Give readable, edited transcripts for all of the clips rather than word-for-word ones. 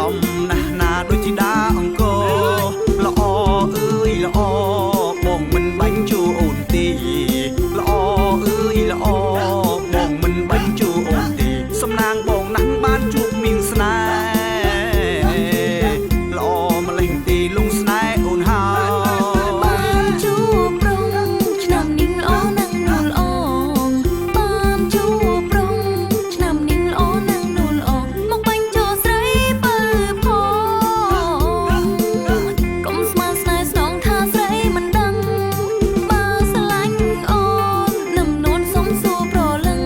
សមណាស់ណាដូចធីតាអង្គរល្អអើយល្អបងមិនបាញ់ជួអូនទេល្អអើយល្អបងមិនបាញ់ជួអូនទេសំណាងបងណាស់បានជួបមានស្នេហ៍ល្អម្លេះទីលងស្នេហ៍អូនហើយ បានជួបប្រុងឆ្នាំនេះល្អណាស់នួលអងបានជួបប្រុងឆ្នាំនេះល្អណាស់នួលអងមកបាញ់ចូលស្រីបើផងកុំស្មានស្នេហ៍ស្នងថាស្រីមិនដឹងបើស្រឡាញ់អូននឹមនួនសុំសួរប្រលឹង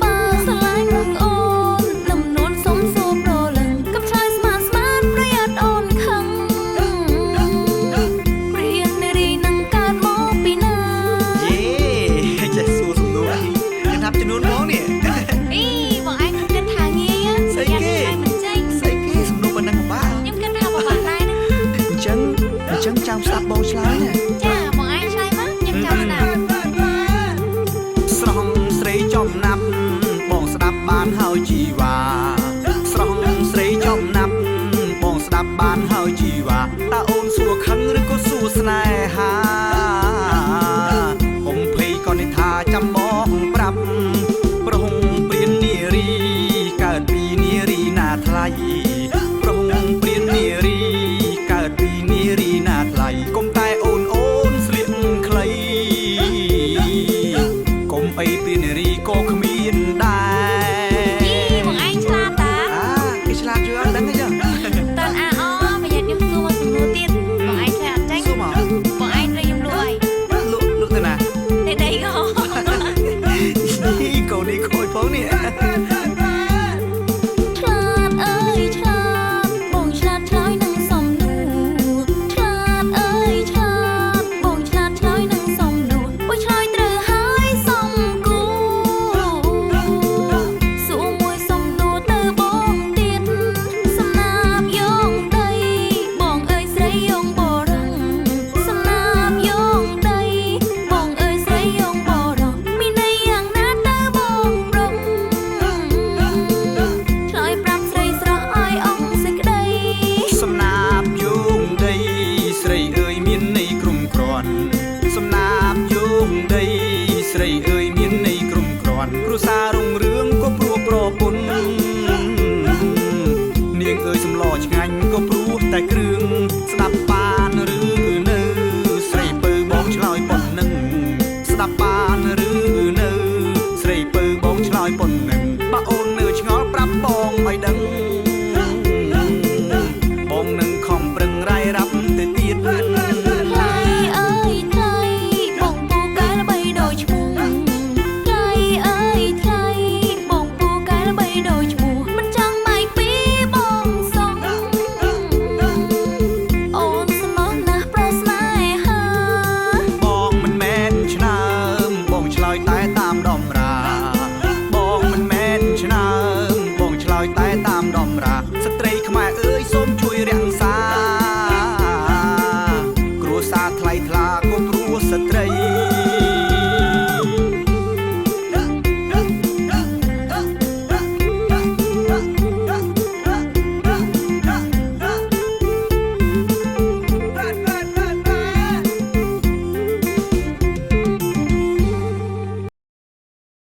បើស្រឡាញ់អូននឹមនួនសុំសួរប្រលឹងកុំឆ្លើយស្មានស្មានប្រយ័ត្នអូនខឹង ព្រាននារីនឹងកើតមកពីណា យេចេះសួរសំណួរខ្ញុំថាចំនួនបងនេះ អីបងឯងគិតថាងាយ ស្អីគេ ឆ្លើយមិនចេញ ស្អីគេសំណួរប៉ុណ្ណឹងពិបាក ខ្ញុំគិតថាពិបាកដែរហ្នឹង អញ្ចឹងអញ្ចឹងចាំស្ដាប់បងឆ្លើយណា ចាបងឯងឆ្លើយមកខ្ញុំចាំស្ដាប់ ស្រស់ស្រីចំណាប់បងស្ដាប់បានហើយជីវ៉ាស្រស់ស្រីចំណាប់បងស្ដាប់បានហើយជីវ៉ាតើអូនសួរខឹងឬក៏សួរស្នេហាកុំភ័យក៏និថាចាំបងប្រាប់ប្រុងព្រាននារីកើតពីនារីណាថ្លៃប្រុងព្រាននារីកើតពីនារីណាថ្លៃកុំតែអូនអូនស្លៀកខ្លីកុំអីព្រាននារីក៏គ្មានដែរ យីបងឯងឆ្លាតតា អាគេឆ្លាតយល់អត់ដឹងទេចឹង តាន់អាអប្រយ័ត្នខ្ញុំសួរមកសំណួរទៀតបងឯងឆ្លើយអត់ចេញ សួរមក បងឯងត្រូវខ្ញុំលក់អី លក់លក់ទៅណា តែដីក៏ នេះកូននេះខូចផងនេះ ឆ្លាតអើយឆ្លាតបងឆ្លាតឆ្លើយនឹងសំណួរឆ្លាតអើយឆ្លាតបងឆ្លាតឆ្លើយនឹងសំណួរបើឆ្លើយត្រូវហើយសំគួរសួរមួយសំណួរទៅបងទៀតសំណាបយោងដីបងអើយស្រីយោងបរងសំណាបយោងដីបងអើយស្រីយោងបរងមានន័យយ៉ាងណាទៅបងប្រុង ឆ្លើយប្រាប់ស្រីស្រស់ឲ្យអង្គសេចក្តី សំណាបយោងដីស្រីអើយមានន័យក្រុមគ្រាន់សំណាបយោងដីស្រីអើយមានន័យក្រុមគ្រាន់គ្រួសាររុងរឿងក៏ព្រោះប្រពន្ធនាងអើយសំឡឆ្ងាញ់ក៏ព្រោះតែគ្រឿង